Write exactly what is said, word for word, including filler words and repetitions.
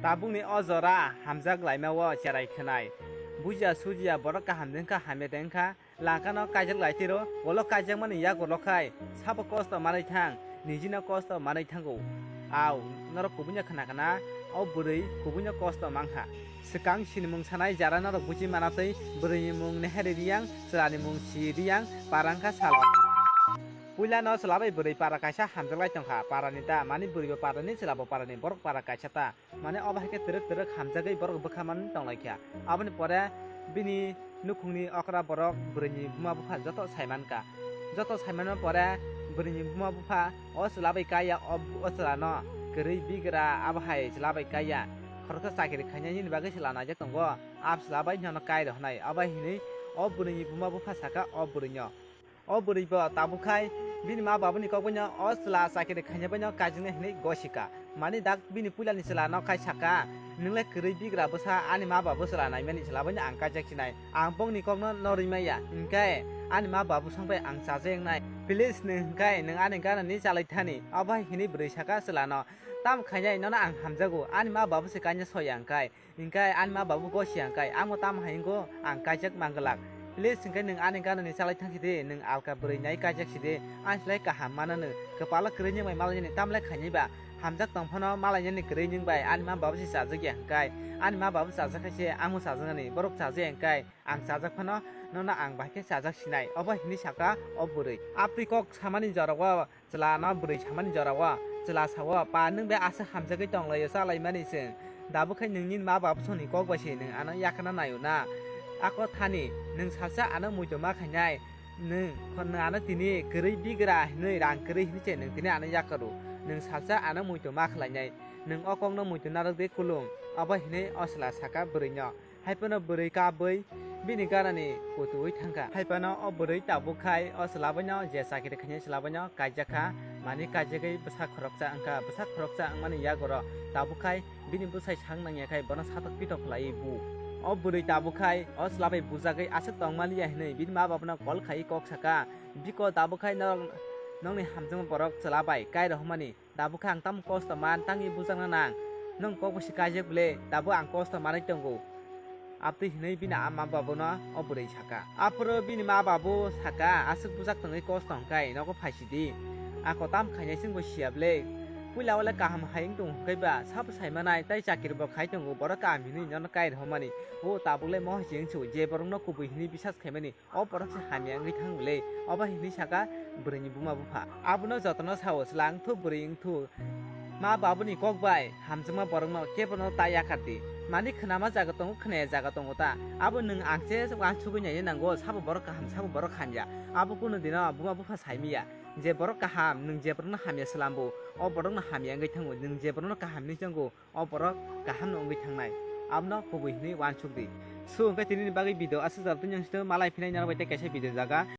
Tabukni o jora hamjak laima o cherai khwnai. Bujiya sujiya borok kaham de wngkha, hamya de wngkha, langkano kaijak lai tiro, ulo kaijakmani yagulo khai sabo kosto manwi thang, nijino kosto manwi thango. Au, norok kubuino khna khna, o bwrwi kubuino kosto mankha. Swkang sinimung sanai jara norok buji manatwi, bwrwini mung Nehari Riyang, chwlani mung Si Riyang, para wngkha salo. Puilano chwla bai bwrwi para kaisa hamjaklai tongkha, parani ta, mani bwrwibo parani, chwlabo parani, borok para kaisa ta. Mane obo hai khe twrwk twrwk hamjagwi borok bwkha manwi tonglaikha. Aboni pore bini nukhungni okra borok bwrwini buma bupha joto saimankha. Joto saimanma pore bwrwini buma bupha o chwla bai kaiya, o, o chwlano kwrwi bigra abo hai chwla bai kaiya. Khoroksa chakiri khainani bagwi chwla naijak tongo. A chwla bai nono kai rw hwnwi. Abo hinwi o bwrwini buma bupha saka o bwrwino. O bwrwi bo tabuk khai bini ma babuni kok baino o chwla chakiri khaina baino kaijaknai hinwi gosika. Mani dak bini puilani chwla no khai saka, "Nwng le kwrwi bigra bwsa, ani ma babu chwla naimani chwla baino ang kaijak sinai. Ang bongni kokno norwi maya, hinkhe ani ma babu song bai ang chajak wngnai. Please nwng hinkhe nwng ani ganani chalai thani." Obo hai hinwi bwrwi saka chwla no, "Tamo khainai nono ang hamjago, ani ma babu se kaina soya hinkhe." Hinkhe ani ma babu gosiya hinkhe, "Amo tamo hai wngkho, ang kaijak manglak. Please hinkhe nwng ani ganani chalai thang sidi, nwng alka bwrwi nai kaijak sidi, ani slai kaham mananw. Kwpalo kwrwi nwng bai malainani tamle khainai ba, hamjak tong phano malainani kwrwi nwng bai ani ma babu se chajak ya hinkhe, ani ma babu chajak khe se amo chajaknani, borok chajak ya hinkhe ang chajak phano nono ang bai khe chajak sinai." Obo hinwi saka o bwrwi. Abtwi kok samani jorao chwla no bwrwi samani jorao chwla sao, "Pa, nwng bai aswk hamjagwi tonglaio, chalaimani chwng. Tabuk khai nwng nini ma babu songni kok bai se nwng ano yakarna naio na? Ako thani nwng salsa ano muitu ma khainai, nwng, nwng ano tini kwrwi bigra hinwi rang kwrwi hinwi se nwng tini ano yakaro. Nwng salsa ano muitu ma khlainai, nwng o kokno muitu narwk de kulung." Obo hinwi o chwla saka bwrwi no. Hai phano bwrwi kabwi bini ganani kutuwi thangkha. Hai phano o bwrwi tabuk khai o chwla baino je chakiri khainai chwla baino kaijakha, mani kaijakgwi bwsa khoroksa wngkha. Bwsa khoroksa wngmani yagoro tabuk khai bini bwsai sak nangya khai bono satok pitok khlaiwi bu. O bwrwi tabuk khai o chwla bai bujagwi aswk tongmaliya hinwi bini ma babano call khaiwi kok saka, "Biko tabuk khai norok, nokni hamjakma borok chwla bai kai rohormani." Tabuk khe ang tamo kosto man, tangwi bujakna nang. Nwng kok bosi kaijak bwle, tabuk ang kosto manwi tongo. Abtwi hinwi bini ama babuno o bwrwi saka. Aphuru bini ma babu saka, "Aswk bujak tongwi kosto hwnkhe nogo phaisidi. Ako tam khainai chwngbo siya bwle. Puila wale kaham hai wng tongo hwnkhe ba, sabo saimanai, tai chakiri bo khai tongo, borok kaham hinwi nono kai rohormani. O tabuk le moho se wngsu, je borokno kubui hinwi bisas khaimani." O borok se hamya wngwi thang bwle, obo hinwi saka bwrwini buma bupha. Abono jotono sao, "Chwla wngthu, bwrwi wngthu, ma babuni kok bai hamjakma borokno kebono ta yakar di. Mani khwnama jaga tongo, khwnaya jaga tongo ta. Abo nwng ang se uansugwi naina nango, sabo borok kaham, sabo borok hamya. Abo kunu dino buma bupha saimiya. Je borok kaham, nwng je borokno hamya swlambo, o borokno hamya wngwi thango, nwng je borokno kaham hinwi tongo, o borok kaham no wngwi thangnai, abono kubui hinwi uansuk di." So, hwnkhe tini ni bagwi video aswk jora twi nang sito malai phinai norok bai tei kaisa video jaga.